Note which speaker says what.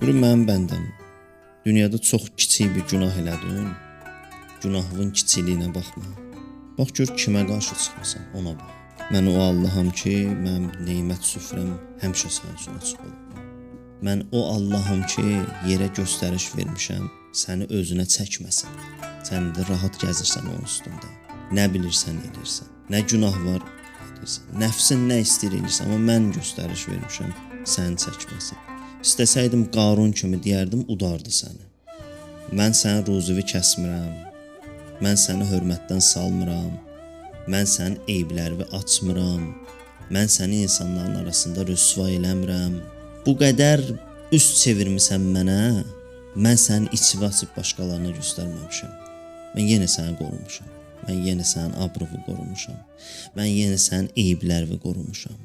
Speaker 1: Buyurur mənim bəndəm, dünyada çox kiçik bir günah elədin. Günahın kiçikliyinə baxma. Bax gör kimə qarşı çıxmısan, ona bax. Mən o Allaham ki, mənim nemət süfrəm həmişə sənin üçün açıq olub. Mən o Allaham ki, yerə göstəriş vermişəm, səni özünə çəkməsin. Sən də rahat gəzirsən onun üstündə. Nə bilirsən eləyirsən. Nə günah var eləyirsən. Nəfsin nə istəyir eləyirsən, amma mən göstəriş vermişəm, səni çəkməsin. İstəsəydim Qarun kimi deyərdim, udardı səni. Mən sənin ruzivi kəsmirəm. Mən səni hörmətdən salmıram. Mən sənin eyiblərini açmıram. Mən səni insanların arasında rüsva eləmirəm. Bu qədər üst çevirmisən mənə. Mən sənin içini açıb başqalarına göstərməmişəm. Mən yenə səni qorumuşam. Mən yenə sənin abrunu qorumuşam. Mən yenə sənin eyiblərini qorumuşam.